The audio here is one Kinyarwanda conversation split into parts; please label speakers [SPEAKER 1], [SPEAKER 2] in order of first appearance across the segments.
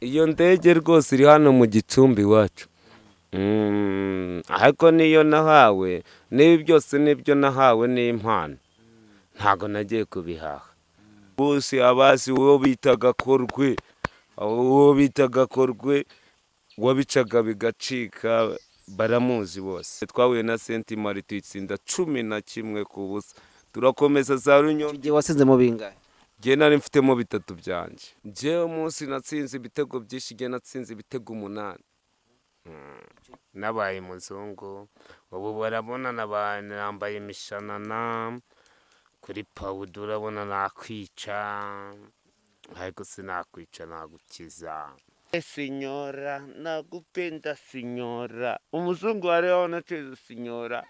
[SPEAKER 1] Iyo ndege rwose iri hano mu Gicumbi iwacu. Ariko niyo nahawe, n'ibi byose nibyo nahawe n'impano, ntabwo nagiye kubihaha. Bose abazi uwo bitaga Korwe, uwo bitaga Korwe wabicaga bigacika baramuzi bose. Twahuye na Saint Marie tuyitsinda 11-0, turakomeza za Runyonge.
[SPEAKER 2] Igihe watsinzemo bingahe?
[SPEAKER 1] Njye nari mfitemo bitatu byanjye. Njyewe umunsi natsinze ibitego byinshi, njye natsinze ibitego 8. Nabaye muzungu, ubu barabona nambaye imishanana kuri pawuda, urabona nakwica, ariko sinakwica nagukiza. Sinyora nakupenda sinyora, umuzungu ariho anacheza sinyora,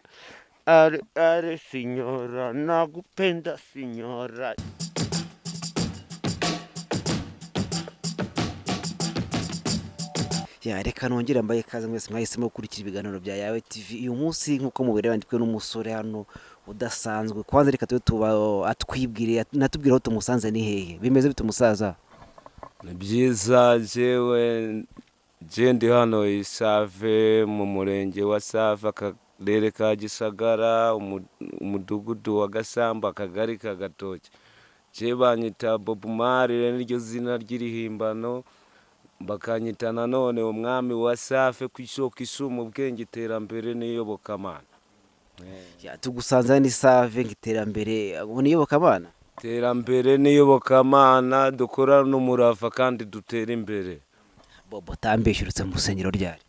[SPEAKER 1] are are sinyora nakupenda sinyora.
[SPEAKER 2] Ya, reka nongere mbaye ikaze mwese mwahisemo gukurikira ibiganiro bya Yawe TV. Uyu munsi nk'uko mubireba ndi kumwe n'umusore hano udasanzwe. Kwanza reka tube tuba atwibwire, natubwire aho tumusanze ni hehe. Bimeze bite umusaza?
[SPEAKER 1] Ni byiza, jewe je ndi hano i Save mu murenge wa Save, akarere ka Gisagara, umudugudu wa Gasamba, akagari ka Gatoki. Je banyita Bob Marley, niryo zina ry'irihimbano, bakanyita nanone umwami wa Save ku isoko isuma ubwenge, iterambere n'iyobokamana.
[SPEAKER 2] Ya, tugusanze hano i Save ng'iterambere ubu niyobokamana.
[SPEAKER 1] Iterambere n'iyobokamana dukorana umurava kandi dutera imbere.
[SPEAKER 2] Bobo tambeshyurutse mu rusengero ryari?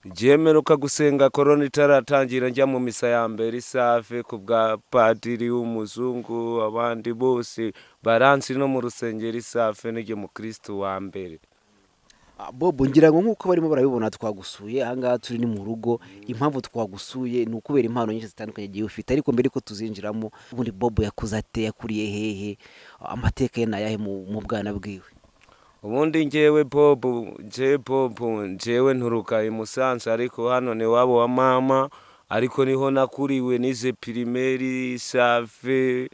[SPEAKER 1] Jemeruka gusenga korona itaratangira, njya mu misa ya mbere Isave ku bwa padiri w'umuzungu, abandi bose baransi no mu rusengero Isave nijye mukristo wa mbere.
[SPEAKER 2] Bobo, ngira ngo nk'uko barimo barabibona twagusuye ahangaha turi ni mu rugo. Impamvu twagusuye ni ukubera impano nyinshi zitandukanye igihe ufite, ariko mbere ko tuzinjiramo, ubundi Bobo yakuze ate, yakuriye hehe, amateka ye ni ayahe mu bwana bwiwe?
[SPEAKER 1] Ubundi njyewe Bobo, njewe Bobo, njyewe nturuka i Musanze, ariko hano ni wabo wa mama, ariko niho nakuriwe, nize pirimeri Save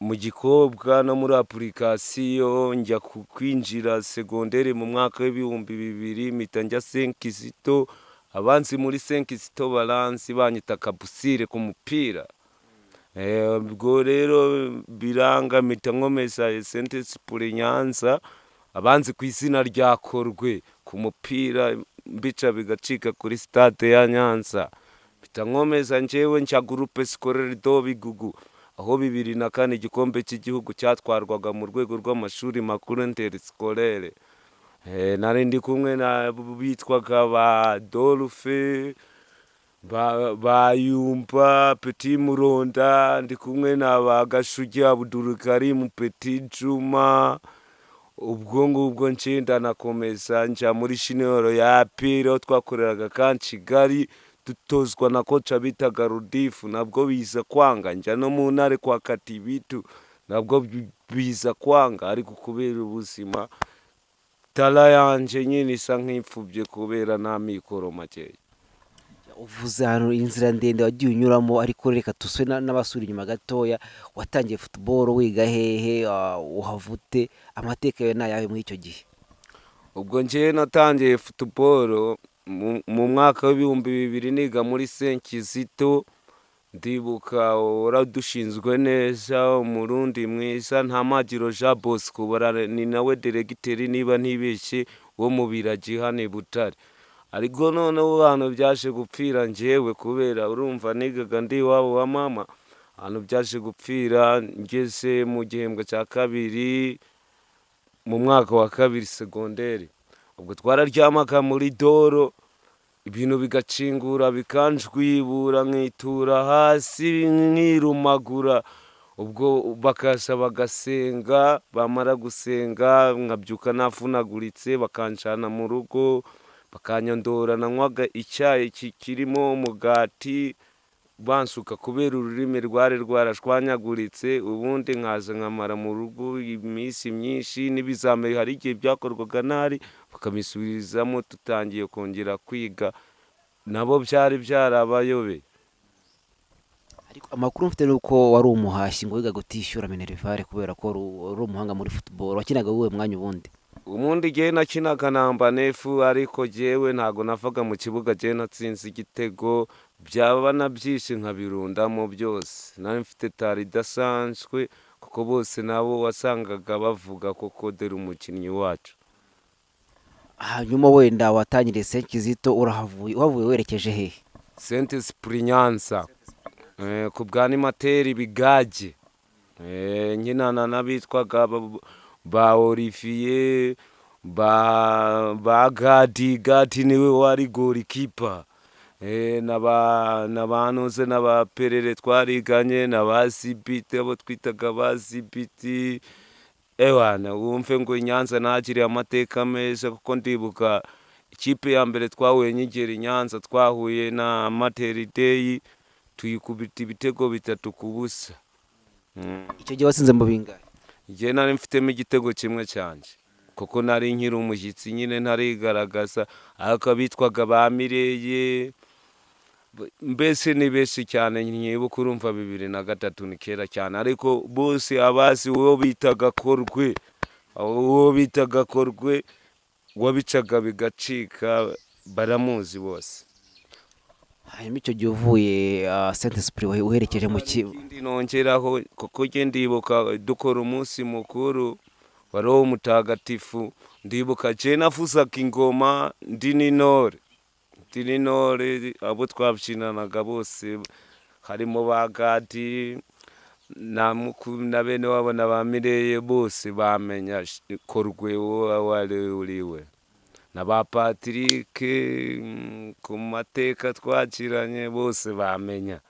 [SPEAKER 1] mu Gikobwa no muri apurikasiyo, njya kwinjira segonderi mu mwaka w'2000, mpita njya Senkizito. Abanzi muri Senkizito baranzi banyita Kabusire ku mupira. Ubwo rero biranga mpita nkomeza Saint Esprit Nyanza, abanzi ku izina rya Korwe ku mupira mbica bigacika kuri stade ya Nyanza. Mpita nkomeza njyewe nshya groupe scolaire do Bigugu, aho 2004 igikombe cy'igihugu cyatwarwaga mu rwego rw'amashuri makuru interscolaire. Nari ndi kumwe na bitwaga ba Dolphe, ba Yumba, Petit Muronda, ndi kumwe na ba Gashugi Abdul Karim, Petit Juma. Ubwo ngubwo nshinda nakomeza nja muri shinoro ya Piro, twakoreraga kan Kigali, dutozwa na koca bitaga Rudifu, nabwo biza kwanga. Nja no mu ntare kwa Katibitu, nabwo biza kwanga, ariko kubera ubuzima tara yanje nyine isa nk'imfubye kubera nta mikoro makeya.
[SPEAKER 2] Uvuze ahantu inzira ndende wagiye unyuramo, ariko reka tuswe n'abasura inyuma gatoya. Watangiye football wiga hehe, uhavute, amateka yawe ni ayahe muri icyo gihe?
[SPEAKER 1] Ubwo njyewe natangiye football mu mwaka w'2000 niga muri Senkizito. Ndibuka waradushinzwe neza, umurundi mwiza Ntamagiro Jean Bosco, ni nawe deregiteri niba ntibeshye wo mu Biragi hano i Butare. Ariko noneho ahantu byaje gupfira njyewe, kubera urumva nigaga ndi iwabo wa mama, ahantu byaje gupfira ngeze mu gihembwe cya kabiri mu mwaka wa kabiri segonderi, ubwo twararyamaga muri doro, ibintu bigacingura bikanjwibura, nkitura hasi nkirumagura. Ubwo bakaza bagasenga, bamara gusenga nkabyuka navunaguritse, bakanjana mu rugo bakanyondora, nanywaga icyayi kirimo umugati bansuka kubera ururimi rwari rwarashwanyaguritse. Ubundi nkaza nkamara mu rugo iminsi myinshi, n'ibizamini hari igihe byakorwaga nabi bakabisubirizamo, tutangiye kongera kwiga, nabo byari byarabayobeye.
[SPEAKER 2] Ariko amakuru mfite ni uko wari umuhashyi ngo wigaga utishyura minerivare kubera ko wari umuhanga muri football, wakinaga wowe mwanya ubundi?
[SPEAKER 1] Ubundi jyewe nakinaga namba neuf, ariko jyewe ntago navaga mu kibuga jyewe natsinze igitego, byaba na byinshi nkabirundamo byose. Nari mfite talent idasanzwe, kuko bose nabo wasangaga bavuga koko dore umukinnyi wacu.
[SPEAKER 2] Hanyuma wenda watangiriye Saint Kizito, urahavuye, uhavuye werekeje hehe?
[SPEAKER 1] Saint Esprit Nyanza, ku bwa animateur Bigage. Nkinana n'abitwaga ba Olivier, ba Gadi. Gadi niwe wari goalkeeper, na ba Ntuze na ba Perere twariganye, na ba Sibiti, abo twitaga ba Sibiti. Ewana, wumve ngo i Nyanza nahagiriye amateka meza, kuko ndibuka ikipe ya mbere twahuye nkigera i Nyanza, twahuye na Mater Dei, tuyikubita ibitego 3-0.
[SPEAKER 2] Icyo gihe watsinze mu bingahe?
[SPEAKER 1] Njye nari mfitemo igitego kimwe cyanjye, kuko nari nkiri umushyitsi nyine ntarigaragaza, ariko abitwaga ba Mireye mbese ni benshi cyane nkibuka. Urumva 2003 ni kera cyane, ariko bose abazi uwo bitaga Korwe, uwo bitaga Korwe wabicaga bigacika, baramuzi bose.
[SPEAKER 2] Hanyuma icyo gihe uvuye Saint Esprit uherekeje mu ki?
[SPEAKER 1] Ikindi nongeraho, kuko njye ndibuka dukora umunsi mukuru wa Roho Mutagatifu, ndibuka je navuzaga ingoma ndi n'intore, ndi n'intore. Abo twabyinanaga bose harimo ba Gadi na na bene wabo na ba Mireye, bose bamenya Korwe uwo wari uriwe, na ba Patrick, ku mateka twakiranye bose bamenya.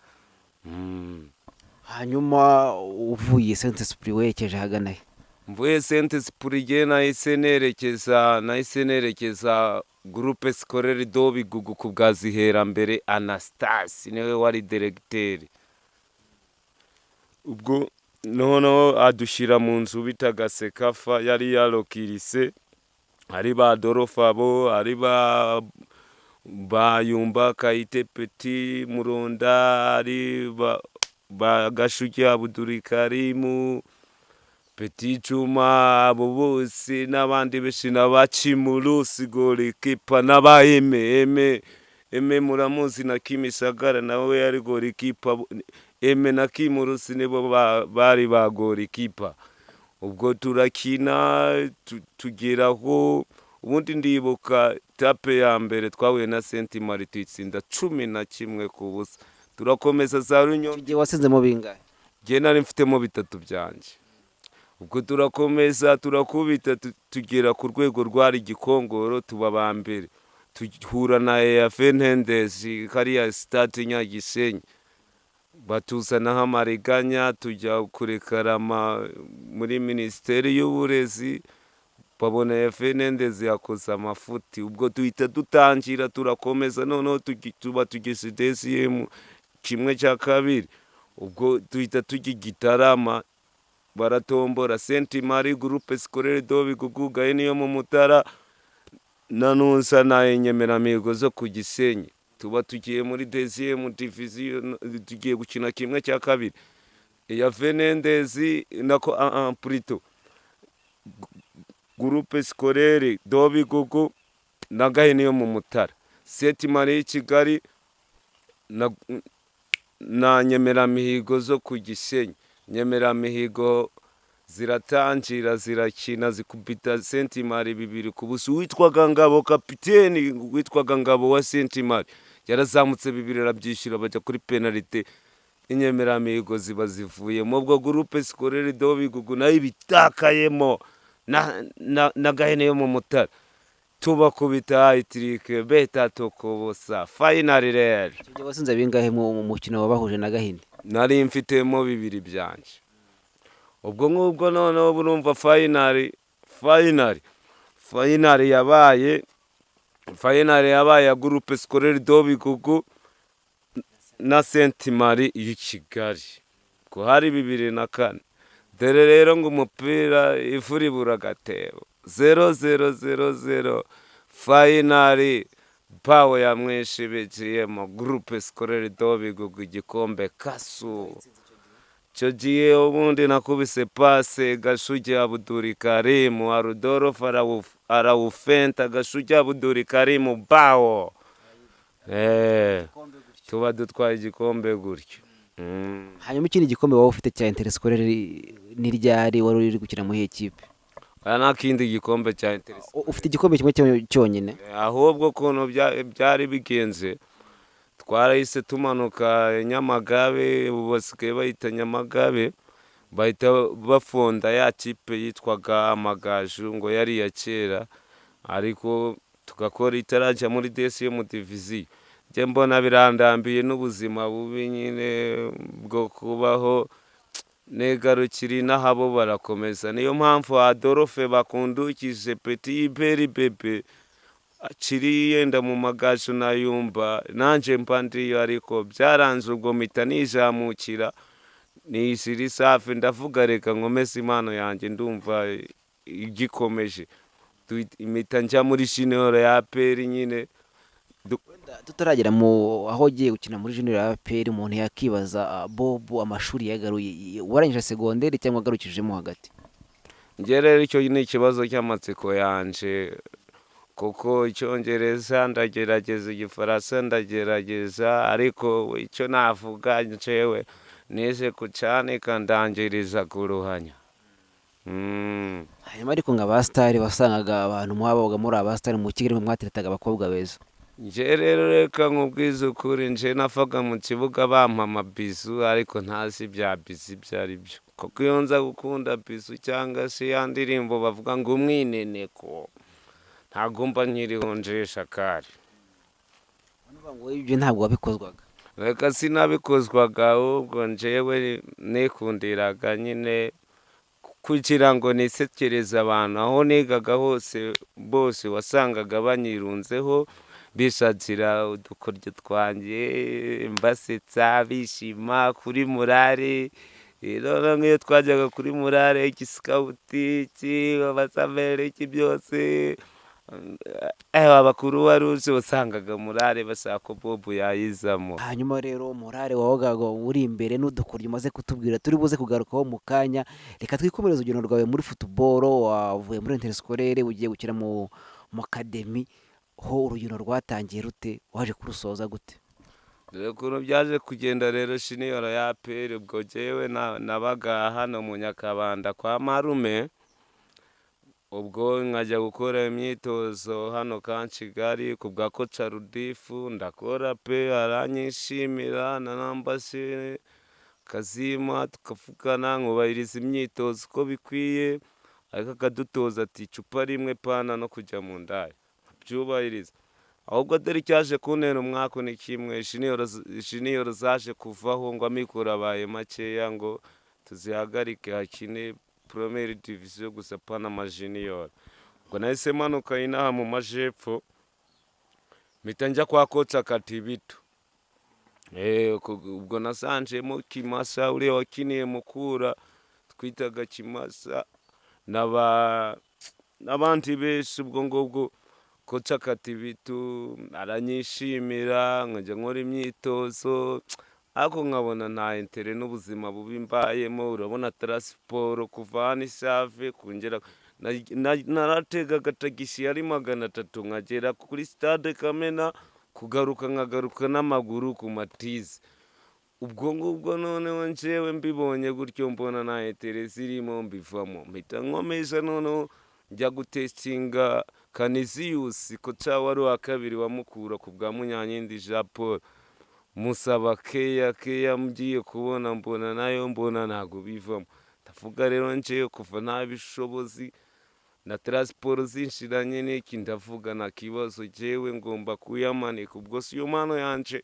[SPEAKER 2] Hanyuma uvuye Saint Esprit werekeje ahagana he?
[SPEAKER 1] Mvuye Saint Esprit jye nahise nerekeza Groupe Scolaire de Bigugu ku bwa Ziherambere Anastase, niwe wari directeur. Ubwo noneho adushyira mu nzu bitaga Sekafa, yari yarokirise, ari ba Dorofabo, ari ba Bayumba Kayite Peti Muronda, ari ba Gashugi Abudurikarimu Petit Juma, abo bose n'abandi benshi, na ba Kimurusi goalkeeper, n'aba Eme Eme Eme muramuzi, na Kimisagara nawe yari goalkeeper. Eme na Kimurusi nibo bari ba goalkeeper. Ubwo turakina tugeraho. Ubundi ndibuka étape ya mbere twahuye na Saint Marie, tuyitsinda 11-0. Turakomeza za Runyonge.
[SPEAKER 2] Icyo gihe watsinzemo bingahe?
[SPEAKER 1] Njye nari mfitemo bitatu byanjye. Ubwo turakomeza turakubita, tugera ku rwego rwari Gikongoro, tuba aba mbere, duhura na EAV Ntendezi kariya stade Nyagisenyi, batuzanaho amariganya, tujya kurekarama muri Minisiteri y'Uburezi, babona EAV Ntendezi yakoze amafuti. Ubwo duhita dutangira turakomeza, noneho tuba tugeze deuxième, kimwe cya kabiri. Ubwo duhita tujya i Gitarama, baratombora Saint Marie, Groupe Scolaire de Bigugu, Gahini yo mu Mutara na Nunsa na Inyemeramihigo zo ku Gisenyi. Tuba tugiye muri deuxième division, tugiye gukina kimwe cya kabiri ya Venendezi, nako plutôt Groupe Scolaire de Bigugu na Gahini yo mu Mutara, Saint Marie y'i Kigali na Nyemeramihigo zo ku Gisenyi. Nyemeramihigo ziratangira zirakina, zikubita Saint Marie 2-0. Witwaga Ngabo, kapiteni witwaga Ngabo wa Saint Marie, yarazamutse bibiri arabyishyura, bajya kuri penalite, Inyemeramihigo ziba zivuyemo. Ubwo Groupe Scolaire de Bigugu nayo ibitakayemo na Gahene yo mu Mutara, tubakubita hat-trick 3-0. Finale rero
[SPEAKER 2] Icyo gihe watsinze bingahe mu mukino wabahuje na Gahini?
[SPEAKER 1] Nari mfitemo bibiri byanjye. Ubwo ngubwo noneho burumva finale yabaye, finale yabaye ya Groupe Scolaire de Bigugu na Saint Marie y'i Kigali, ko hari 2004. Dore rero ngo umupira ifu ribura agatebo, 0-0, 0-0. Finale pawo ya mwinshi biciyemo, Groupe Scolaire de Bigugu igikombe kasu. Icyo gihe ubundi nakubise pase Gashugi Abuduri Karimu Arudorofu arawufenta Gashugi Abuduri Karimu bawo. Tuba dutwaye igikombe gutyo.
[SPEAKER 2] Hanyuma ikindi gikombe waba ufite cya interscolaire ni ryari, wari uri gukina muri iyi kipe?
[SPEAKER 1] Aya nta kindi gikombe cya interscolaire.
[SPEAKER 2] Ufite igikombe kimwe cyonyine?
[SPEAKER 1] Ahubwo ukuntu byari bigenze, twarahise tumanuka Nyamagabe, ubu basigaye bayita Nyamagabe, bahita bafonda ya kipe yitwaga Amagaju ngo yari iya kera, ariko tugakora itarajya muri deuxième division. Njye mbona birandambiye n'ubuzima bubi nyine bwo kubaho, negarukira inaha bo barakomeza. Niyo mpamvu Adolphe bakundukije Petit Iberi Bebe akiri yenda mu Magaju nayumba nanjye mba ndiyo, ariko byaranze ubwo mpita nizamukira nishyira isafi, ndavuga reka nkomeze impano yanjye ndumva igikomeje, mpita njya muri junior ya APR nyine.
[SPEAKER 2] Tutaragera mu aho ugiye gukina muri junior ya APR, umuntu yakibaza Bob amashuri yagaruye, warangije segonderi cyangwa agarukijemo hagati?
[SPEAKER 1] Njye rero icyo ni ikibazo cy'amatsiko yanje, kuko icyongereza ndagerageza, igifaransa ndagerageza, ariko icyo navuga njyewe nize kucyanika ndangiriza kuruhanya.
[SPEAKER 2] Hanyuma ariko ngo abasitari wasangaga abantu mwabaga muri abasitari mu Kigali mwateretaga abakobwa beza.
[SPEAKER 1] Njye rero reka nkubwize ukuri, nje navaga mu kibuga bampa amabizu ariko ntazi ibya bizu ibyo ari byo, kuko iyo nza gukunda bizu cyangwa se ya ndirimbo bavuga ngo umwineneko, ntabwo mba nkiriho njesha kari.
[SPEAKER 2] Ngo ibyo ntabwo wabikozwaga?
[SPEAKER 1] Reka sinabikozwaga, ahubwo njyewe nikundiraga nyine kugira ngo nisekereze abantu. Aho nigaga hose bose wasangaga banyirunzeho bishakira udukoryo twanjye, mbasetsa bishima kuri murare. Rero nk'iyo twajyaga kuri murare, igisikawuti, iki abasamere, iki byose, abakuru waruje wasangaga murare bashaka ko Bob yayizamo.
[SPEAKER 2] Hanyuma rero murare wabaga uri imbere n'udukoryo umaze kutubwira turi buze kugarukaho mu kanya, reka twikomereze urugendo rwawe muri futuboro. Wavuye muri interscolaire ugiye gukina mu academy, ho urugendo rwatangiye rute, waje kurusoza gute?
[SPEAKER 1] Dore ukuntu byaje kugenda rero, junior ya APR ubwo jyewe nabaga hano mu Nyakabanda kwa marume, ubwo nkajya gukora imyitozo hano ka Kigali ku bwa koca Rudifu, ndakora pe aranyishimira na nambase Kazima tukavugana, nkubahiriza imyitozo uko bikwiye, ariko akadutoza ati icupa rimwe pana no kujya mu ndaya, nkabyubahiriza. Ahubwo dore icyaje kuntera umwaku ni kimwe, junior zaje kuvaho ngo amikoro abaye makeya ngo tuzihagarike hakine première division gusa pana amajunior. Ubwo nahise manuka inaha mu majepfo mpita njya kwa koca Katibito. Ubwo nasanjemo Kimasa uriya wakiniye Mukura twitaga Kimasa n'abandi benshi. Ubwo ngubwo koca Katibito aranyishimira, nkajya nkora imyitozo, ariko nkabona nta intere n'ubuzima bubi mbayemo. Urabona taransiporo kuva hano Isave kongera narategaga tagisi yari 300 nkagera kuri stade Kamena, kugaruka nkagaruka n'amaguru ku matize. Ubwo ngubwo noneho njyewe mbibonye gutyo mbona nta intere zirimo, mbivamo mpita nkomeza noneho njya gutesitinga Kaniziyusi koca wari uwa kabiri wa Mukura ku bwa Munyankindi Jean Paul, musaba keya keya, ngiye kubona mbona nayo mbona ntabwo bivamo. Ndavuga rero njyewe kuva nta bishobozi na taransiporo zinshiranye n'iki, ndavuga nta kibazo njyewe ngomba kuyamanika. Ubwo si yo mpano yanje,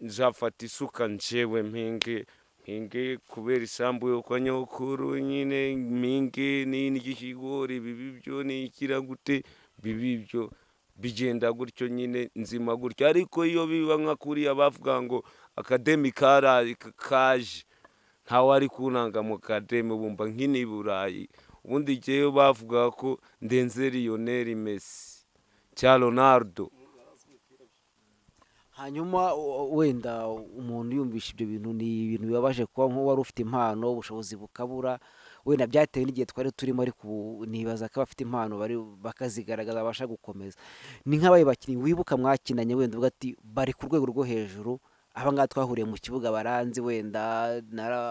[SPEAKER 1] nzafata isuka njyewe mpinge mpinge kubera isambu yo kwa nyokuru nyine, mpinge n'indya ikigori bibi byo nikira gute bibi byo bigenda gutyo nyine nzima gutyo. Ariko iyo biba nka kuriya bavuga ngo akademi karaje kaje, ntawe ari kunanga mu kademi, bumva nk'ini Burayi. Ubundi jyewe bavuga ko ndenze Lionel Messi cya Ronaldo.
[SPEAKER 2] Hanyuma wenda umuntu yumvisha ibyo bintu, ni ibintu bibabaje kuba nk'uwari ufite impano ubushobozi bukabura. Wenda byatewe n'igihe twari turimo, ariko ubu nibaza ko abafite impano bari bakazigaragaza babasha gukomeza. Ni nk'abaye bakinnyi wibuka mwakinanye, wenda uvuga ati bari ku rwego rwo hejuru, aba ngaba twahuriye mu kibuga baranzi, wenda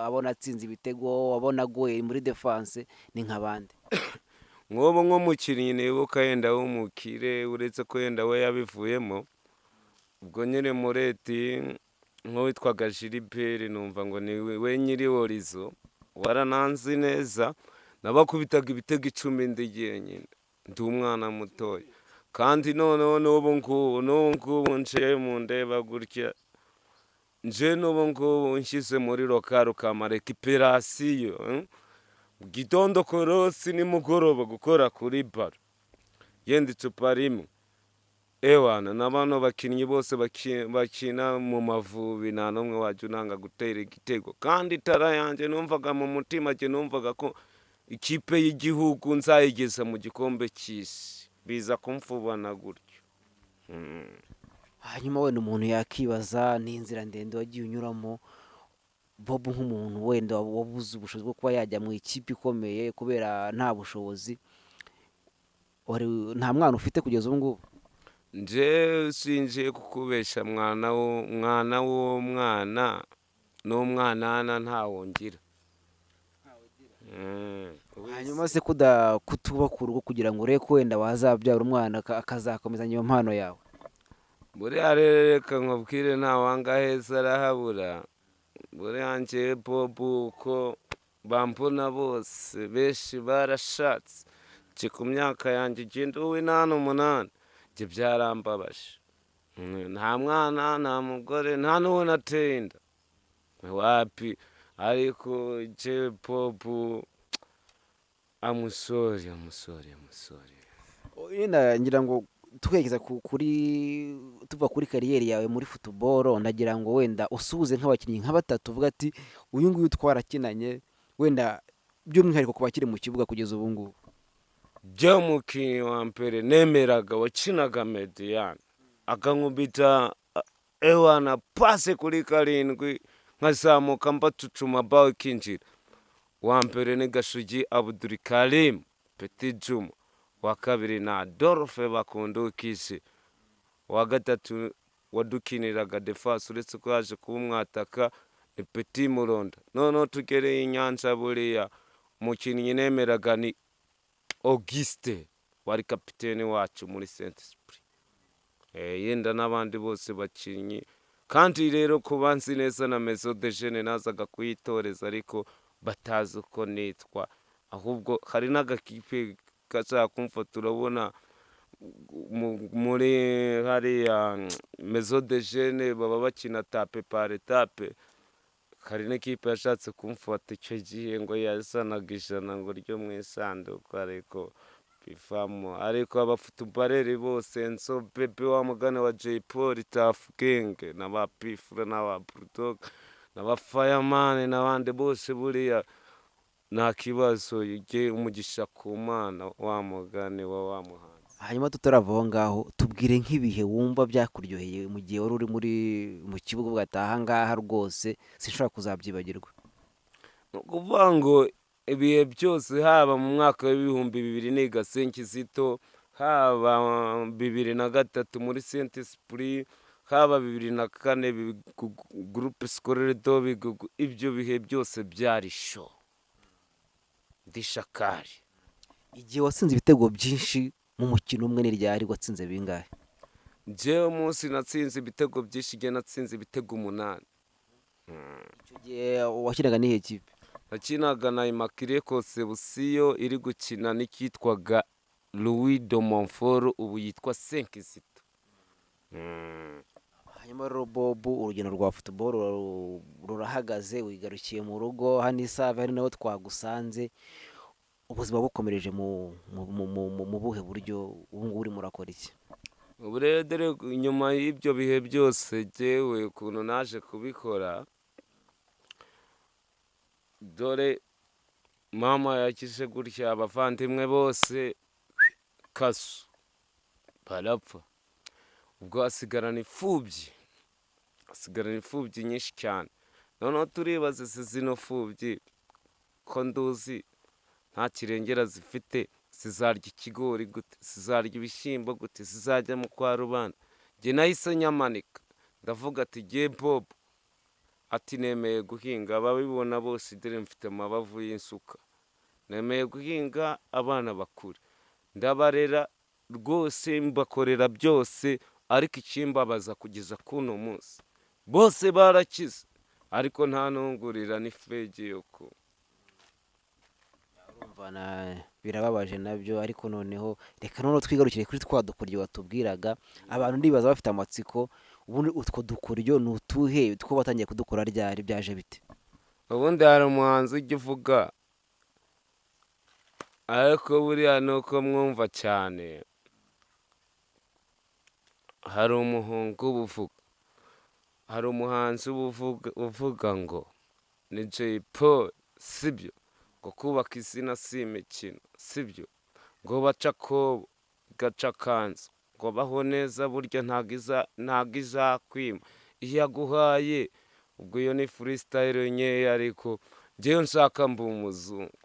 [SPEAKER 2] abona atsinze ibitego, abona agoye muri defense, ni nk'abandi?
[SPEAKER 1] Nk'ubu nk'umukinnyi nibuka yenda w'umukire, uretse ko yenda we yabivuyemo, ubwo nyine mureti nk'uwitwaga Gilbert, numva ngo ni we nyiri Horizo, warananzi neza, nabakubitaga ibitego 10 ndi jyenyine, ndi umwana mutoya. Kandi noneho n'ubu ngubu nje mu ndeba gutya, nje n'ubu ngubu nshyize muri local ukama récupération gitondo, korosi, nimugoroba gukora kuri ballon, yenda icupa rimwe, ewana na bano bakinnyi bose bakina mu Mavubi, nta n'umwe wajya unanga gutera igitego. Kandi itara yanjye numvaga mu mutima jye, numvaga ko ikipe y'igihugu nzayigeza mu gikombe cy'isi, biza kumfubana gutyo.
[SPEAKER 2] Hanyuma wenda umuntu yakibaza, ni inzira ndende wagiye unyuramo, Bob, nk'umuntu wenda wabuze ubushobozi bwo kuba yajya mu ikipe ikomeye kubera nta bushobozi, nta mwana ufite kugeza ubu ngubu?
[SPEAKER 1] Nje sinjiye kukubesha, mwana w'uwo mwana n'umwanana ntawongira.
[SPEAKER 2] Hanyuma se kutubaka urugo kugira ngo urebe ko wenda wazabyara umwana akazakomezanya iyo mpano yawe?
[SPEAKER 1] Buriya rero reka nkubwire, ntawanga heza arahabura. Buriya njyewe Bob, uko bambona bose, benshi barashatse. Nje ku myaka yanjye igenda uw'88, njye byarambabaje. Nta mwana, nta mugore, nta n'uwo nateye inda, wapi. Ariko njyewe Bob, amusori, amusori, amusori.
[SPEAKER 2] Wenda ngira ngo twerekeza kuri tuva kuri carrière yawe muri football, ndagira ngo wenda usuhuze nk'abakinnyi nka batatu, uvuga ati uyu nguyu twarakinanye, wenda by'umwihariko ku bakiri mu kibuga kugeza ubu ngubu.
[SPEAKER 1] Jya umukinnyi wa mbere nemeraga wakinaga médian, akankubita ewana passe kuri 7, nkazamuka mbatucuma bawe ikinjira, wa mbere ni Gashugi Abudurikarim Petit Juma, wa kabiri na Adolphe Bakundukije, wa gatatu wadukiniraga défense, uretse ko yaje kuba umwataka, ni Petit Muronda. Noneho tugereye i Nyanza, buriya umukinnyi nemeraga ni Auguste wari kapitene wacu muri Saint Esprit, yenda n'abandi bose bakinnyi. Kandi rero kuba nzi neza na Maison de Jeunes nazaga kuyitoreza, ariko batazi uko nitwa. Ahubwo hari n'agakipe gashaka kumfata, urabona muri hariya Maison de Jeunes baba bakina étape par étape, hari n'ikipe yashatse kumfata icyo gihe, ngo yazanaga 100 ngo ryo mu isanduku, ariko bivamo. Ariko abafutubareri bose, Nso Bebe wa mugani wa Jay Polly, Tuff Gang, n'aba Pifura, n'aba Bulldog, n'aba Fireman, n'abandi bose, buriya nta kibazo, ujye umugisha ku Mana wa mugani wa wa muhanzi.
[SPEAKER 2] Hanyuma tutarava aho ngaho, tubwire nk'ibihe wumva byakuryoheye mu gihe wari uri muri mu kibuga, uvuga ati aha ngaha rwose sinshobora kuzabyibagirwa.
[SPEAKER 1] Ni ukuvuga ngo ibihe byose, haba mu mwaka w'2000 niga Saint Kizito, haba 2003 muri Saint Esprit, haba 2004 Groupe Scolaire de Bigugu, ibyo bihe byose byari show, ndi shakari.
[SPEAKER 2] Igihe watsinze ibitego byinshi mu mukino umwe ni ryari? Watsinze bingahe?
[SPEAKER 1] Njyewe umunsi natsinze ibitego byinshi, igihe natsinze ibitego 8.
[SPEAKER 2] Icyo gihe wakinaga n'iyihe kipe?
[SPEAKER 1] Nakinaga na Immaculée Conception iri gukina n'icyitwaga Louis de Montfort, ubu yitwa Saint Kizito.
[SPEAKER 2] Hanyuma rero Bob, urugendo rwa football rurahagaze, wigarukiye mu rugo hano i Save, hari naho twagusanze. Ubuzima bukomereje mu buhe buryo? Ubu ngubu urimo urakora iki?
[SPEAKER 1] Ubu rero dore nyuma y'ibyo bihe byose, jyewe ukuntu naje kubikora, dore mama yakize gutya, abavandimwe bose kasu barapfa, ubwo hasigarana imfubyi. Asigarana imfubyi nyinshi cyane. Noneho turibaza, se zino mfubyi ko nduzi nta kirengera zifite, zizarya ikigori gute? Zizarya ibishyimbo gute? Zizajya mu kwa rubanda? Njye nahise nyamanika, ndavuga ati jye Bob, ati nemeye guhinga, ababibona bose dore mfite amabavu y'insuka, nemeye guhinga abana bakure, ndabarera rwose, mbakorera byose. Ariko ikimbabaza kugeza k'uno munsi, bose barakize ariko nta ntungurira n'ifegi yo kunywa.
[SPEAKER 2] Urumva birababaje nabyo. Ariko noneho reka noneho twigarukire kuri twa dukoryo watubwiraga. Abantu ndibaza bafite amatsiko, ubundi utwo dukoryo ni utuhe? Two batangiye kudukora ryari? Byaje bite?
[SPEAKER 1] Ubundi hari umuhanzi ujya uvuga, ariko buriya ni uko mwumva cyane, hari umuhungu uba uvuga, hari umuhanzi uba uvuga ngo ni Jay Polly, sibyo? Ngo kubaka izina si imikino, sibyo? Ngo baca akobo gaca akanzu, ngo baho neza burya ntabwo izakwima iyo aguhaye. Ubwo iyo ni freestyle nkeya, ariko njyewe nshaka mba umuzungu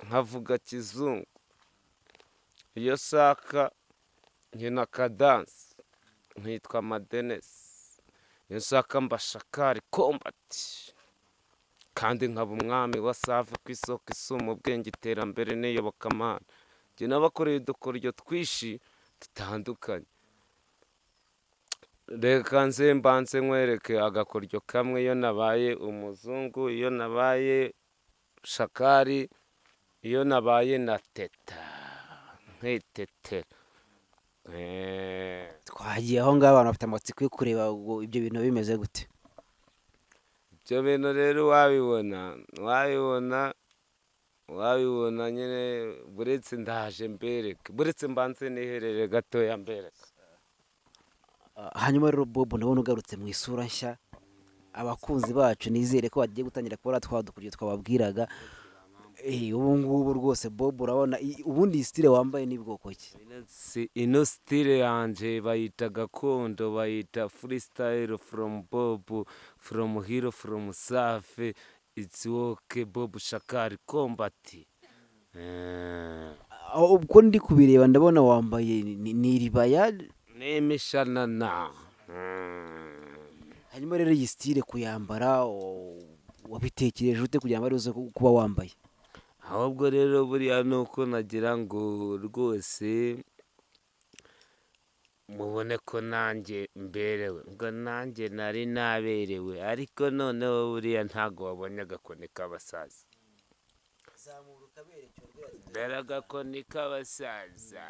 [SPEAKER 1] nkavuga kizungu, iyo nshaka nkina akadansi nkitwa Madenesi, iyo nshaka mba Shakari Kombati, kandi nkaba umwami wa Save ku isoko isuma ubwenge, iterambere n'iyobokamana. Njye nabakoreye udukoryo twinshi dutandukanye. Reka nze mbanze nkwereke agakoryo kamwe: iyo nabaye umuzungu, iyo nabaye Shakari, iyo nabaye na Teta nkitetera.
[SPEAKER 2] Twagiye aho ngaho, abantu bafite amatsiko yo kureba ngo ibyo bintu bimeze gute.
[SPEAKER 1] Ibyo bintu rero wabibona nyine, buretse ndaje mbereke, buretse mbanze niherere gatoya mbereke.
[SPEAKER 2] Hanyuma rero Bob, ndabona ugarutse mu isura nshya. Abakunzi bacu nizere ko bagiye gutangira kubona twa dukoryo twababwiraga. Ubu ngubu rwose Bob, urabona ubundi iyi style wambaye ni bwoko ki?
[SPEAKER 1] Si ino style yanje bayita gakondo, bayita freestyle from Bob, from hero, from Safi. It's okay, Bob Shakari Kombati.
[SPEAKER 2] Aho ubwo ndi kubireba ndabona wambaye ni iribaya
[SPEAKER 1] n'imishanana.
[SPEAKER 2] Hanyuma rero iyi style kuyambara wabitekereje ute kugira ngo ari uze kuba wambaye?
[SPEAKER 1] Ahubwo rero buriya ni uko nagira ngo rwose mubone ko nanjye mberewe, ngo nanjye nari naberewe. Ariko noneho buriya ntabwo wabonye agakoni k'abasaza, dore agakoni k'abasaza.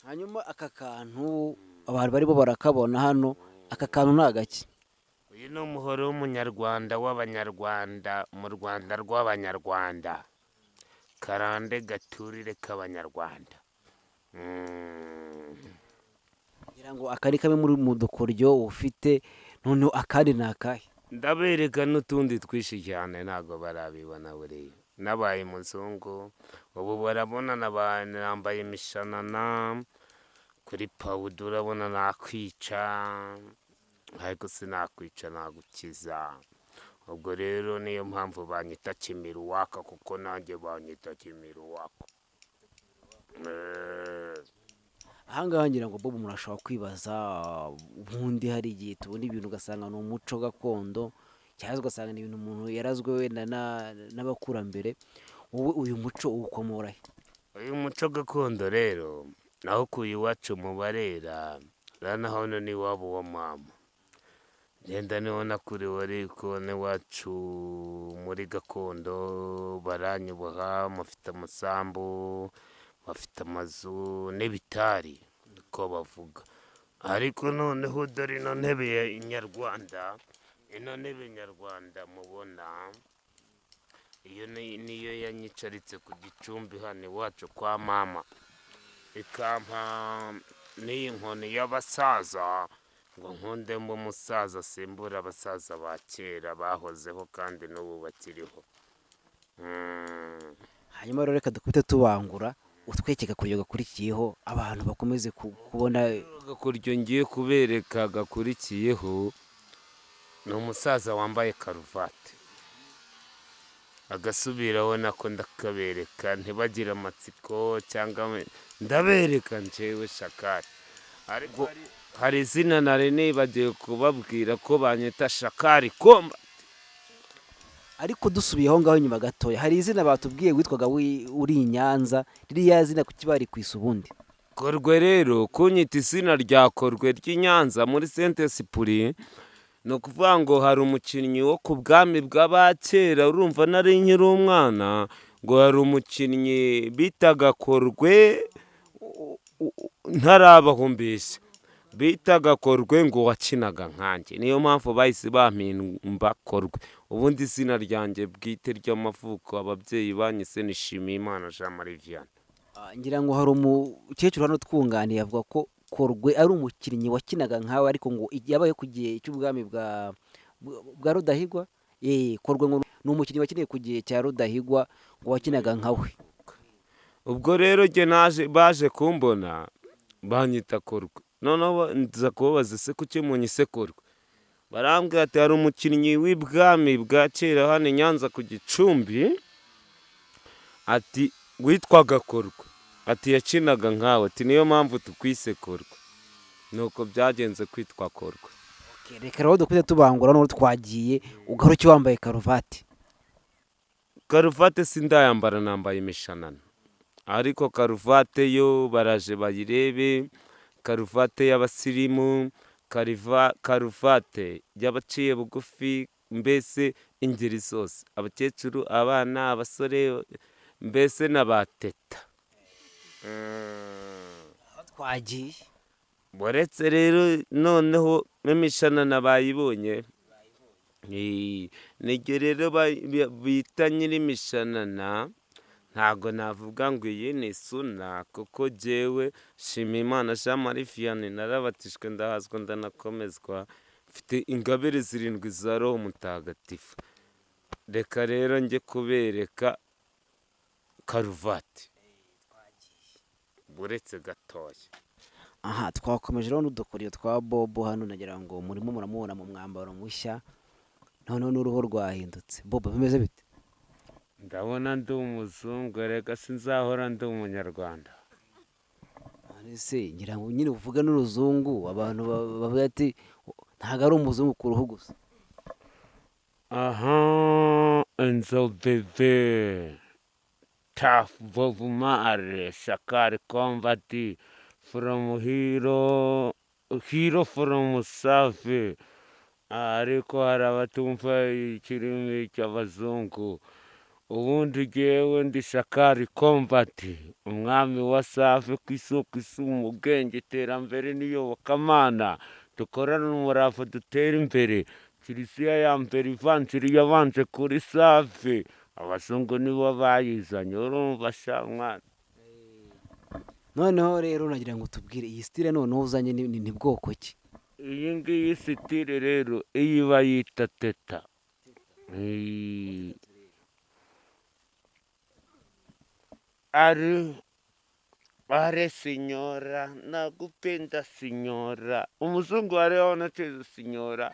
[SPEAKER 2] Hanyuma aka kantu abantu barimo barakabona hano, aka kantu ni agaki?
[SPEAKER 1] Uyu ni umuhoro w'umunyarwanda w'abanyarwanda mu Rwanda rw'abanyarwanda, karande gaturire k'abanyarwanda.
[SPEAKER 2] Ngira ngo aka ni kamwe muri mu dukoryo ufite. Noneho akandi ni akahe?
[SPEAKER 1] Ndabereka n'utundi twinshi cyane, ntabwo barabibona. Buriya nabaye umuzungu, ubu barabona nambaye imishanana kuri pawuda, urabona nakwica, ariko sinakwica, nagukiza. Ubwo rero niyo mpamvu banyita Kimiruwaka, kuko nanjye banyita Kimiruwaka.
[SPEAKER 2] Ahangaha ngira ngo Bob, umuntu ashobora kwibaza, ubundi hari igihe tubona ibintu ugasanga ni umuco gakondo, cyangwa se ugasanga ni ibintu umuntu yarazwe wenda n'abakurambere. Wowe uyu muco uwukomora he?
[SPEAKER 1] Uyu muco gakondo rero nawukuye iwacu mu Barera, rero hano ni iwabo wa mama, ngenda niho nakuriwe, ariko n'iwacu muri gakondo baranyubaha, mufite amasambu, bafite amazu n'ibitari, niko bavuga. Ariko noneho dore ino ntebe ya nyarwanda, ino ntebe nyarwanda mubona, iyo niyo yanyicaritse ku gicumbi hano iwacu kwa mama, ikampa n'iyi nkoni y'abasaza ngo nkunde mbe umusaza, asimbura abasaza ba kera bahozeho kandi n'ubu bakiriho.
[SPEAKER 2] Hanyuma rero reka dukubite tubangura, utweke agakoryo gakurikiyeho, abantu bakomeze kubona.
[SPEAKER 1] Agakoryo ngiye kubereka gakurikiyeho Ni umusaza wambaye karuvati. Agasubiraho nako ndakabereka, ntibagire amatsiko cyangwa ndabereka njyewe Shakari. Ariko hari izina nari nibagiwe kubabwira ko banyita Shakari Komba.
[SPEAKER 2] Ariko dusubiye aho ngaho inyuma gatoya, hari izina batubwiye witwaga uri i Nyanza, ririya zina kuki barikwise ubundi?
[SPEAKER 1] Korwe rero, kunyita izina rya Korwe ry'i Nyanza muri Saint Esprit, ni ukuvuga ngo hari umukinnyi wo ku bwami bw'abakera, urumva nari nkiri umwana, ngo hari umukinnyi bitaga Korwe, ntarabaho mbese, bitaga Korwe ngo wakinaga nkanjye, niyo mpamvu bahise bampimba Korwe. Ubundi izina ryanjye bwite ry'amavuko ababyeyi banyise ni Nshimiyimana Jean Marie Vianney.
[SPEAKER 2] Ngira ngo hari umukecuru hano twunganiye avuga ko Korwe ari umukinnyi wakinaga nkawe, ariko ngo yabaye ku gihe cy'ubwami bwa Rudahigwa. Korwe ngo ni umukinnyi wakiniye ku gihe cya Rudahigwa, ngo wakinaga nkawe.
[SPEAKER 1] Ubwo rero jye naje, baje kumbona banyita Korwe. Noneho nza kubabaza, ese kuki munyise Korwe? Barambwira ati hari umukinnyi w'ibwami bwa kera hano i Nyanza ku Gicumbi, ati witwaga Korwe, ati yakinaga nkawe, ati niyo mpamvu tukwise Korwe. Nuko byagenze kwitwa Korwe.
[SPEAKER 2] Okay, reka rero dukwiye tubangura noneho twagiye, ugaruke wambaye karuvati.
[SPEAKER 1] Karuvati sindayambara, nambaye imishanana, ariko karuvati yo baraje bayirebe, karuvati y'abasirimu, karuvati y'abaciye bugufi, mbese ingeri zose, abakecuru, abana, abasore, mbese n'abateta.
[SPEAKER 2] Twagiye.
[SPEAKER 1] Uretse rero noneho n'imishanana bayibonye, niryo rero bita nyir'imishanana. Ntago navuga ngo iyi ni suna, kuko jyewe Nshimiyimana Jean Marie Vianney narabatijwe, ndahazwa, ndanakomezwa, mfite ingabire 7 za Roho Mutagatifu. Reka rero njye kubereka karuvati buretse gatoya.
[SPEAKER 2] Aha twakomeje rero n'udukoriyo twa Bobo hano, nagira ngo murimo muramubona mu mwambaro mushya, noneho n'uruhu rwahindutse. Bobo bimeze bite?
[SPEAKER 1] Ndabona ndi umuzungu, reka sinzahora ndi umunyarwanda.
[SPEAKER 2] Ese ngira ngo nyine uvuge n'uruzungu, abantu bavuga ati ntabwo ari umuzungu ku ruhu gusa.
[SPEAKER 1] Aha, Enzo bebe, Tough Bob Marley, Shakari Combat, from Hero, Hero from Safi. Ariko hari abatumva ikirimi cy'abazungu. Ubundi jyewe ndi Shakari Combat, umwami wa Safi, ku isoko isuma ubwenge, iterambere n'iyobokamana. Dukorane umurava dutere imbere. Kiliziya ya mbere ivanjiri yabanje kuri Safi, abazungu nibo bayizanye, urumva sha mwana.
[SPEAKER 2] Noneho rero nagira ngo tubwire iyi style noneho uzanye ni bwoko ki?
[SPEAKER 1] Iyi ngiyi style rero iyi bayita teta. Ari are signora, nakupenda signora. Umuzungu ariho anacheza signora.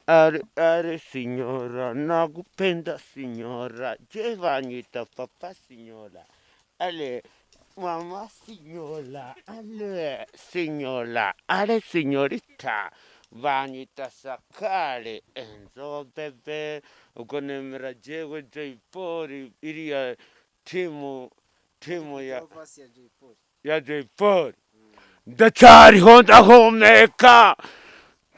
[SPEAKER 1] Are are signora, nakupenda signora. Je banyita papa signora. Ale mama signora, ale signora, ale signorita. Banyita Sakare Enzo bebe. Ubwo nemera jewe Jay Polly, iriya timu ya Jay Polly. Ndacyariho ndahumeka,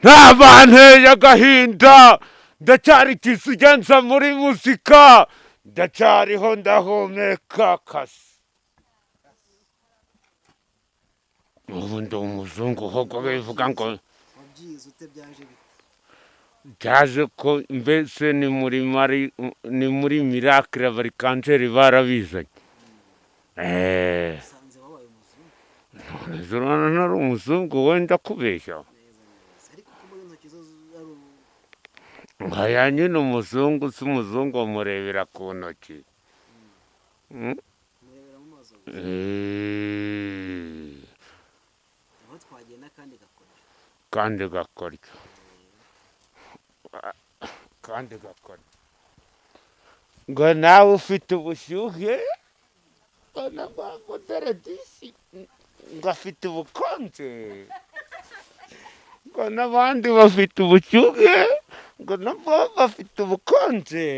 [SPEAKER 1] nta banteye agahinda, ndacyari kisugenza muri muzika, ndacyariho ndahumeka kasi. Ubu ndi umuzungu ahubwo bivuga ngo
[SPEAKER 2] wabyize ute, byaje bite?
[SPEAKER 1] Byaje ko mbese ni muri mari, ni muri miracle abarikanseri barabizanye.
[SPEAKER 2] Usanze wabaye umuzungu.
[SPEAKER 1] None nari umuzungu wenda kubeshya.
[SPEAKER 2] Ariko ko muri intoki zo ari
[SPEAKER 1] Nkaya nyine umuzungu si umuzungu amurebera ku ntoki.
[SPEAKER 2] Murebera mu maso gusa. Aho twagiye n'akandi gakoryo.
[SPEAKER 1] Kandi gakoryo. Kandi gakora ngo nawe ufite ubushyuhe, ngo na dore disi ngo afite ubukonje, ngo n'abandi bafite ubushyuhe, ngo nabo bafite ubukonje,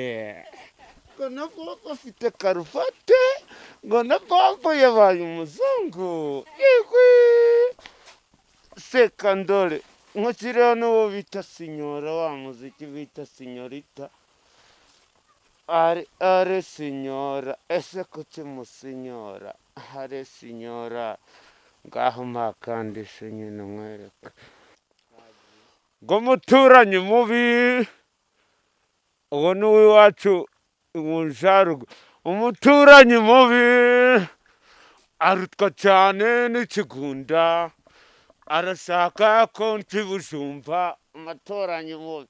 [SPEAKER 1] ngo nabo bafite karuvate, ngo na Bobo yabaye umuzungu. Yegwe sekandore nkukiriho n'uwo bita sinyora, wa muziki bita sinyorita. Are are sinyora, ese kuki musinyora? Are sinyora, ngaho mpakandi se nyine nkwereka ngo umuturanyi mubi uwo ni uw'iwacu mu njarugu. Umuturanyi mubi arutwa cyane n'ikigunda, arashaka ko ntibujumba. Umuturanyi mubi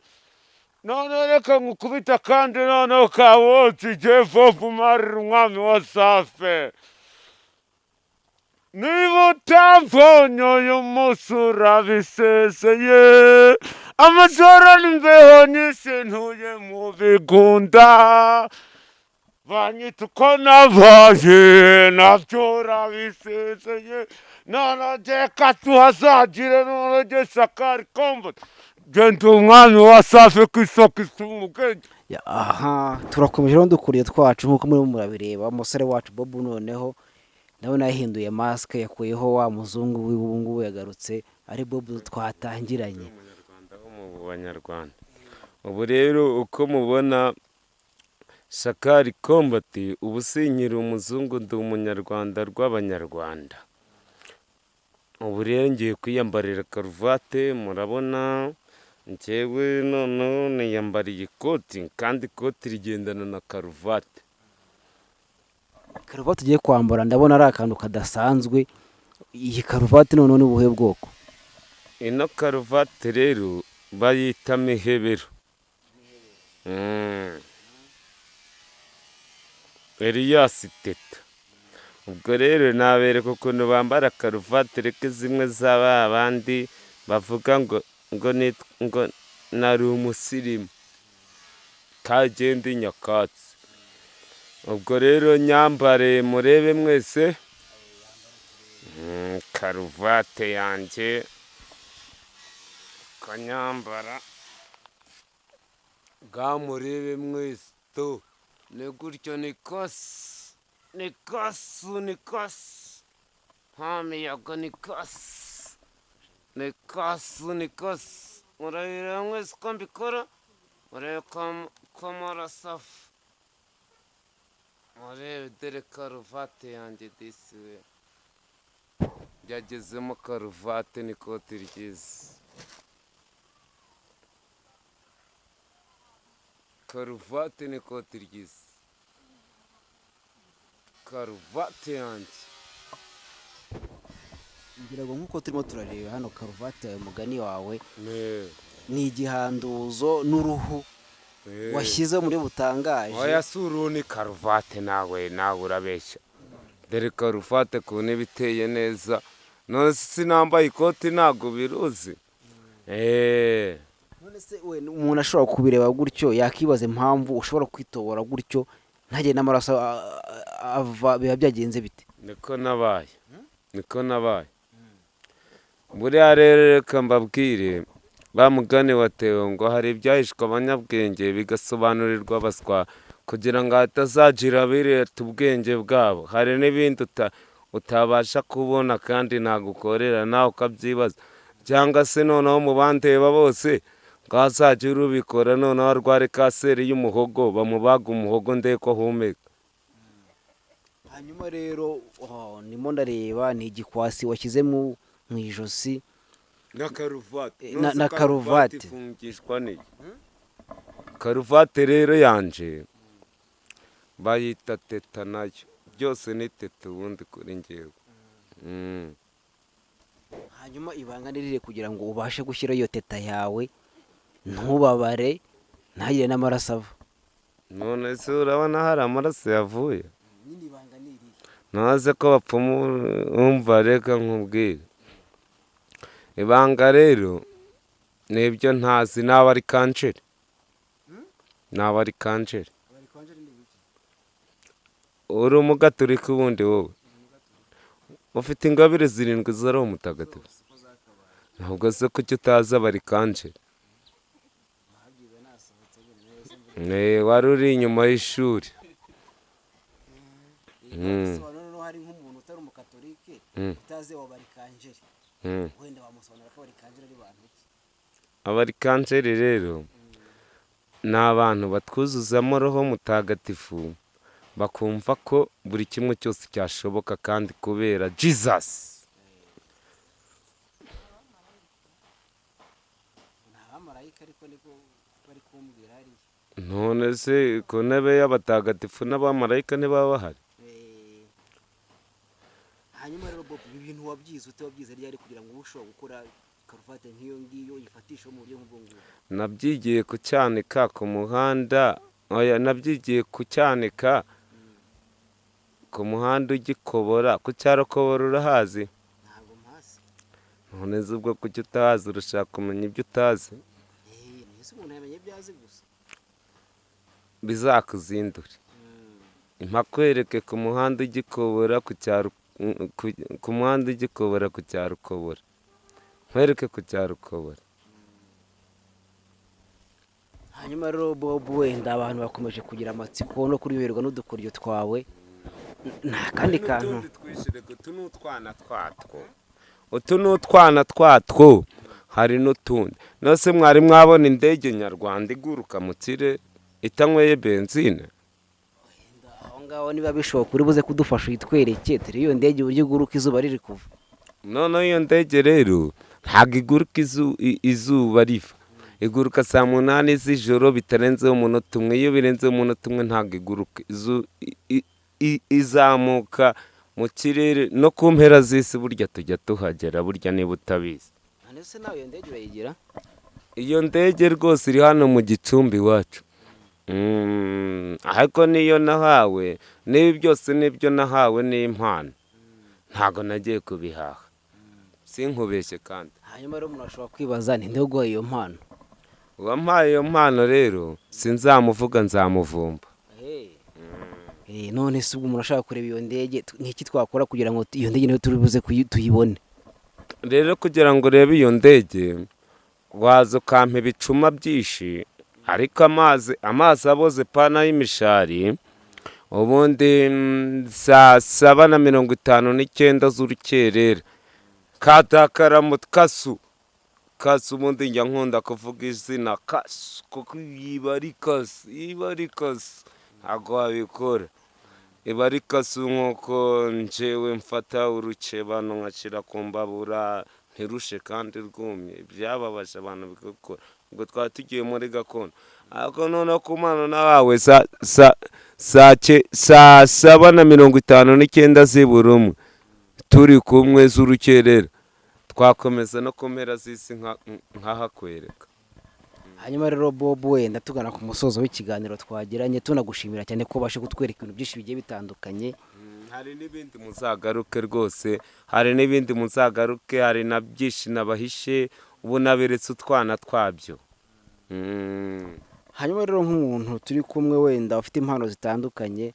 [SPEAKER 1] none reka nkukubita kandi noneho kawotsi jefofu marira umwami wa Safe. Niba utamvonye uyu munsi urabiseseye, amajoro n'imbeho nyinshi ntuye mu bigunda, banyita uko nabaye nabyo urabiseseye. None reka tuhazagire, none gesakari kombo genda umwami wa Safe ku isoko isuma ubwenge.
[SPEAKER 2] Aha turakomeje rero dukuriye twacu nk'uko murimo murabireba. Umusore wacu Bob noneho nawe yahinduye masike, yakuyeho wa muzungu w'ubu ngubu, yagarutse ari Bob twatangiranye.
[SPEAKER 1] Umunyarwanda wo mu banyarwanda. Ubu rero uko mubona Shakari Kombati, ubu sinkiri umuzungu, ndi umunyarwanda rw'abanyarwanda. Ubu rero ngiye kwiyambarira karuvate, murabona njyewe noneho niyambariye ikoti, kandi ikoti rigendana na karuvate.
[SPEAKER 2] Karuvati ugiye kwambara ndabona ari akantu kadasanzwe. Iyi karuvati noneho ni ubuhe bwoko?
[SPEAKER 1] Ino karuvati rero bayita mihebero. Eliyasi Teta. Ubwo rero nabereka ukuntu bambara karuvati, reka zimwe za ba bandi bavuga ngo ngo nari umusirimu kagenda nyakatsi. Ubwo rero nyambare murebe mwese. Karuvate yanjye kanyambara bwa murebe mwese to ni gutyo, ni kosi ni kosu ni kosi, nta miyaga, ni kosi ni kosu ni kosi. Murabireba mwese uko mbikora, murebe ko murasafu, murebe dore karuvate yanjye disi we yagezemo karuvate n'ikoti ryiza. Karuvate n'ikoti ryiza, karuvate yanjye.
[SPEAKER 2] Ngira ngo nk'uko turimo turareba hano, karuvati yawe mugani wawe ni igihanduzo n'uruhu washyize muri butangaje.
[SPEAKER 1] Oya si uruhu, ni karuvate. Nawe nawe urabeshya. Dore karuvate ku ntebe iteye neza. None se sinambaye ikoti ntabwo biruzi?
[SPEAKER 2] None se we umuntu ashobora kubireba gutyo yakibaza impamvu ushobora kwitobora gutyo ntagende n'amaraso ava, biba byagenze bite?
[SPEAKER 1] Niko nabaye, niko nabaye. Buriya rero reka mbabwire ba mugani wa Theo ngo hari ibyahishwe abanyabwenge bigasobanurirwa abaswa kugira ngo hatazagira abireta ubwenge bwabo. Hari n'ibindi utabasha kubona kandi ntagukorera nawe ukabyibaza, cyangwa se noneho mu bandeba bose ngo hazagira ubikora noneho arware kanseri y'umuhogo, bamubaga umuhogo ndebe ko ahumeka.
[SPEAKER 2] Hanyuma rero ndimo ndareba ni igikwasi washyize mu ijosi
[SPEAKER 1] na karuvati.
[SPEAKER 2] Na karuvati.
[SPEAKER 1] Ifungishwa n'iki? Karuvati rero yanje bayita teta, nayo byose ni teta ubundi kuri njyewe.
[SPEAKER 2] Hanyuma ibanga ni riri kugira ngo ubashe gushyira iyo teta yawe ntubabare ntagire n'amaraso ava?
[SPEAKER 1] None se urabona hari amaraso yavuye?
[SPEAKER 2] Nyine ibanga ni irihe?
[SPEAKER 1] Ntaze ko bapfumu. Umva reka nkubwire ibanga rero ni ibyo ntazi naba ari kanseri. Ni abarikanjeri. Uri umugaturika ubundi wowe ufite ingabire zirindwi zari umutagatifu. Ntabwo se kuki utazi abarikanjeri? Wari uri inyuma y'ishuri.
[SPEAKER 2] Bisobanura hari nk'umuntu utari umukatolike utazi wabarikanjeri, wenda wamusobanura ko abarikanjeri ari bantu ki?
[SPEAKER 1] Abarikanseri rero ni abantu batwuzuzamo roho mutagatifu, bakumva ko buri kimwe cyose cyashoboka kandi kubera Jesus.
[SPEAKER 2] Ni abamarayika ariko niko bari kumbwira hariya.
[SPEAKER 1] None se ku ntebe y'abatagatifu n'abamarayika ntibaba bahari?
[SPEAKER 2] Eh, hanyuma rero Bob, ibi bintu wabyize ute? Wabyize ryari kugira ngo ube ushobora gukora karuvati nk'iyo ngiyo uyifatishe mu buryo nk'ubwo ngubwo?
[SPEAKER 1] Nabyigiye ku cyanika ku muhanda. Oya, nabyigiye ku cyanika ku muhanda ugikobora ku cyaro Kobora, urahazi?
[SPEAKER 2] Ntabwo mpasi.
[SPEAKER 1] None se ubwo kuki utahazi? Urashaka kumenya ibyo utazi?
[SPEAKER 2] Eh, ese umuntu yamenya ibyo azi gusa?
[SPEAKER 1] Bizakuzindure. Mpakwereke ku muhanda ugikobora ku cyaro, ku muhanda ugikobora ku cyaro Kobora, nkwereke ku cyaro Kobora.
[SPEAKER 2] Hanyuma rero Bob, wenda abantu bakomeje kugira amatsiko no kuryoherwa n'udukoryo twawe, nta kandi kantu?
[SPEAKER 1] Utu ni utwana twatwo, utu ni utwana twatwo, hari n'utundi. Nose mwari mwabona indege nyarwanda iguruka mu kirere itanyweye benzine?
[SPEAKER 2] Aho ngaho niba bishoboka uri buze kudufasha uyitwereke turi iyo ndege uburyo iguruka izuba riri kuva.
[SPEAKER 1] Noneho iyo ndege rero ntabwo iguruka izuba riva, iguruka saa 8 z'ijoro bitarenzeho umunota umwe. Iyo birenzeho umunota umwe ntabwo iguruka. Izamuka mu kirere no ku mpera z'isi burya tujya tuhagera burya, niba utabizi.
[SPEAKER 2] None se nawe iyo ndege urayigira?
[SPEAKER 1] Iyo ndege rwose iri hano mu Gicumbi iwacu. Ariko niyo nahawe, n'ibi byose nibyo nahawe n'impano, ntabwo nagiye kubihaha, sinkubeshye kandi.
[SPEAKER 2] Hanyuma rero umuntu ashobora kwibaza ni nde uguha iyo mpano?
[SPEAKER 1] Uwampaye iyo mpano rero sinzamuvuga, nzamuvumba.
[SPEAKER 2] Eh, none se ubwo umuntu ashaka kureba iyo ndege, ni iki twakora kugira ngo iyo ndege nayo turi buze tuyibone?
[SPEAKER 1] Rero kugira ngo urebe iyo ndege, waza ukampa ibicuma byinshi, ariko amazi aboze pana y'imishari. Ubundi saa 7:59 z'urukerera katakaramu kasu kasu. Ubundi njya nkunda kuvuga izina kasu kuko iba ari kasu, iba ari kasu, ntabwo wabikora, iba ari kasu. Nk'uko njyewe mfata urukebano nkashyira ku mbabura ntirushe kandi rwumye, byababaje abantu bigakora. Ubwo twaba tugiye muri gakondo, ariko noneho ku mpano nawe saa 7:59 zibura umwe turi kumwe z'urukerera, twakomeza no ku mpera z'isi nkahakwereka.
[SPEAKER 2] Hanyuma rero Bob, wenda tugana ku musozo w'ikiganiro twagiranye, tunagushimira cyane ko ubashe kutwereka ibintu byinshi bigiye bitandukanye.
[SPEAKER 1] Hari n'ibindi muzagaruke rwose, hari n'ibindi muzagaruke, hari na byinshi nabahishe, ubu naberetse utwana twabyo.
[SPEAKER 2] Hanyuma rero nk'umuntu turi kumwe wenda ufite impano zitandukanye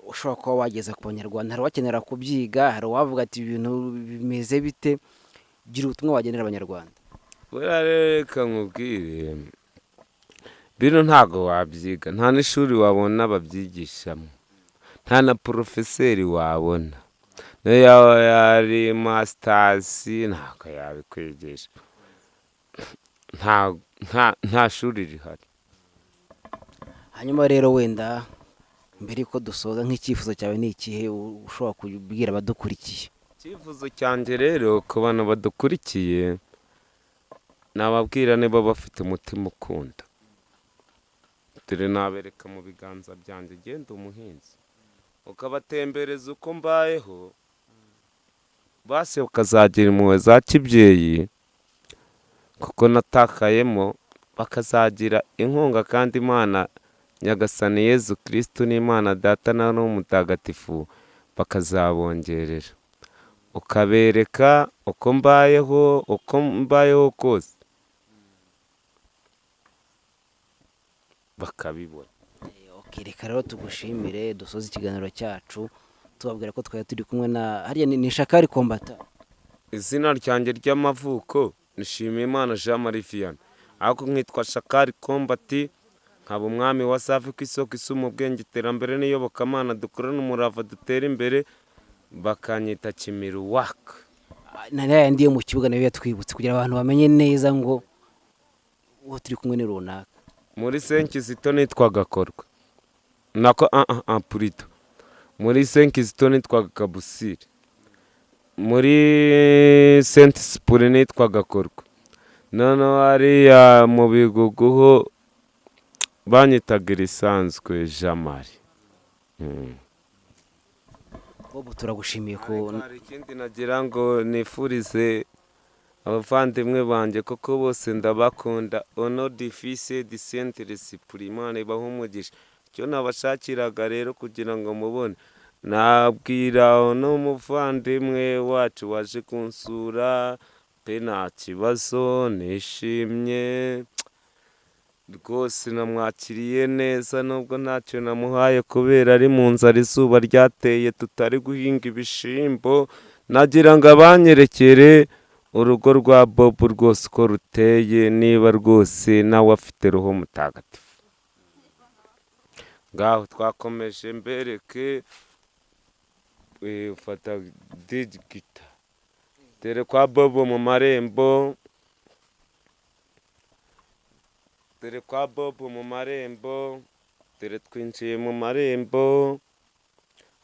[SPEAKER 2] ushobora kuba wageza ku banyarwanda, hari uwakenera kubyiga, hari uwavuga ati ibintu bimeze bite, gira ubutumwa wagenera abanyarwanda.
[SPEAKER 1] Buriya rero reka nkubwire, bino ntabwo wabyiga, nta n'ishuri wabona babyigishamo, nta na porofeseri wabona, niyo yaba yari masitasi ntabwo yabikwigisha, nta shuri rihari.
[SPEAKER 2] Hanyuma rero wenda mbere yuko dusoza, nk'icyifuzo cyawe ni ikihe ushobora kubwira abadukurikiye?
[SPEAKER 1] Icyifuzo cyanjye rero ku bantu badukurikiye, nababwira niba bafite umutima ukunda, dore nabereka mu biganza byanjye, genda umuhinzi ukabatembereza uko mbayeho, basi ukazagira impuhwe za kibyeyi kuko natakayemo, bakazagira inkunga kandi Imana Nyagasani Yezu Kristu n'Imana Data na Roho Mutagatifu bakazabongerera, ukabereka uko mbayeho, uko mbayeho kose. bakabibona.
[SPEAKER 2] Okay, reka rero tugushimire, dusoze ikiganiro cyacu tubabwira ko twari turi kumwe na hariya ni Shakari Kombata.
[SPEAKER 1] Izina ryanjye ry'amavuko ni Nshimiyimana Jean Marie Vianney, ariko nkitwa Shakari Kombati, nkaba umwami wa Safi ku isoko isuma ubwenge, iterambere n'iyobokamana, dukorane umurava dutere imbere, bakanyita Kimiruwaka.
[SPEAKER 2] Na yandi yo mu kibuga nayo yatwibutse kugira abantu bamenye neza ngo uwo turi kumwe ni runaka.
[SPEAKER 1] Muri Senkizito nitwaga Korwa, nako purito, muri Senkizito nitwaga Kabusire, muri Senti Sipuri nitwaga Korwa, noneho hariya mu Bigugu ho banyitaga irisanzwe Jamari.
[SPEAKER 2] Bobo, turagushimiye ko
[SPEAKER 1] Hari ikindi nagira ngo nifurize abavandimwe banjye, kuko bose ndabakunda. Ono difise di sentere sipuri, Imana ibahe umugisha. Icyo nabashakiraga rero kugira ngo mubone, nabwira uno muvandimwe wacu waje kunsura pe, nta kibazo, nishimye rwose, namwakiriye neza nubwo ntacyo namuhaye kubera ari mu nzara, izuba ryateye tutari guhinga ibishimbo. Nagira ngo abanyerekere urugo rwa Bob rwose uko ruteye, niba rwose nawe afite roho mutagatifu. Ngaho twakomeje, mbereke ufata digita, dore kwa Bob mu marembo, dore kwa Bob mu marembo, dore twinjiye mu marembo,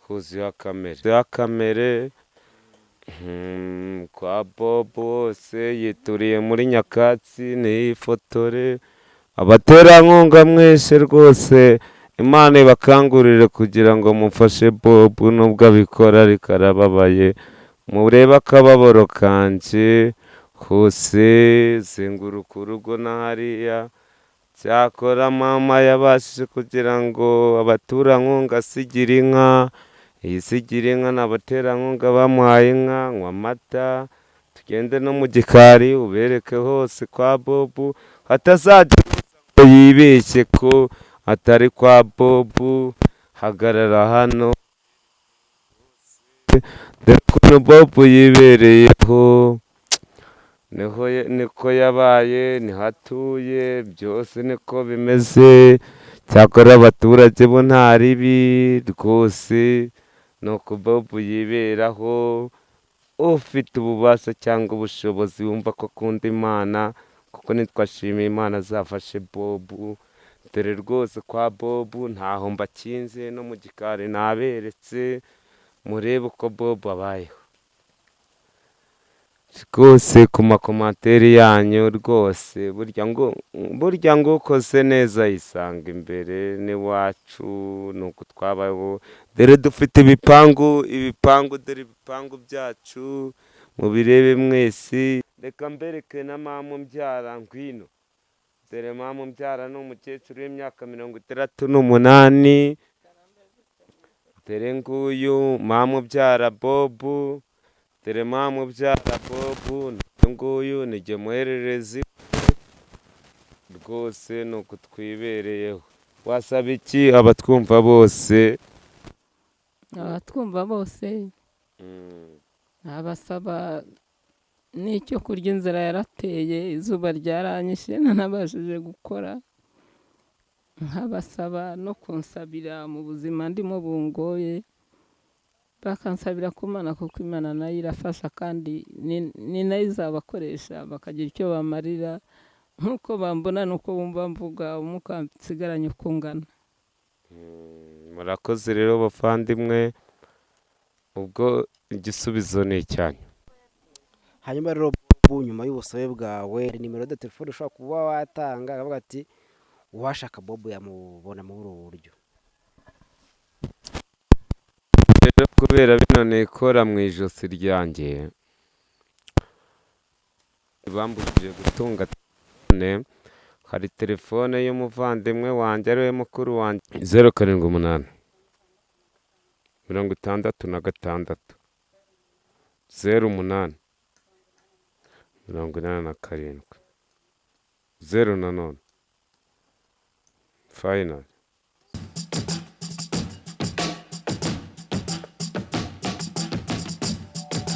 [SPEAKER 1] huzuye kamere, kamere kwa Bob hose yituriye muri nyakatsi, niyifotore. Abaterankunga mwese rwose Imana ibakangurire kugira ngo mufashe Bob, nubwo abikora ariko arababaye, murebe akababaro kanje hose, zenguruka urugo na hariya. Cyakora mama yabashije kugira ngo abaturankunga asigira inka, iyi sigira inka n'abaterankunga bamuhaye inka, nywa amata, tugende no mu gikari ubereke hose kwa Bob, hatazajya ngo yibeshye ko atari kwa Bob. Hagarara hano, dore ukuntu Bob yibereyeho, niho niko yabaye, niho atuye, byose niko bimeze. Cyakora abaturage bo nta ribi rwose, ni uko Bob yiberaho. Ufite ububasha cyangwa ubushobozi wumva ko akunda Imana, kuko nitwashimiye Imana azafashe Bob. Dore rwose kwa Bob ntaho mbakinze, no mu gikari naberetse, murebe uko Bob abayeho rwose. Ku makomantere yanyu rwose, burya ngo ukoze neza yisanga imbere n'iwacu, ni uko twabayeho. Dore dufite ibipangu, ibipangu, dore ibipangu byacu mubirebe mwese. Reka mbereke na mama umbyara, ngwino. Dore mama umbyara ni umukecuru w'imyaka 68. Dore nguyu mama ubyara Bob, dore mama ubyara Bob, nguyu ni jye muhererezi rwose, ni uku twibereyeho. Wasaba iki abatwumva bose?
[SPEAKER 3] Abatwumva bose nabasaba n'icyo kurya, inzara yarateye, izuba ryaranyishe, ntanabashije gukora, nkabasaba no kunsabira mu buzima ndimo bungoye, bakansabira ku Mana, kuko Imana nayo irafasha kandi ni nayo izabakoresha bakagira icyo bamarira, nk'uko bambona n'uko bumva mvuga, umwuka nsigaranye uko ungana.
[SPEAKER 1] Murakoze rero bavandimwe, ubwo igisubizo ni icyanyu.
[SPEAKER 2] Hanyuma rero Bob, nyuma y'ubusabe bwawe, hari nimero ya telefone ushobora kuba watanga, akavuga ati uwashaka Bob yamubona muri ubu buryo.
[SPEAKER 1] Rero kubera bino nikora mu ijosi ryanjye, bambujije gutunga telefone, hari telefone y'umuvandimwe wanjye ariwe mukuru wanjye, 078 66 08 87 0 nanone. Finally.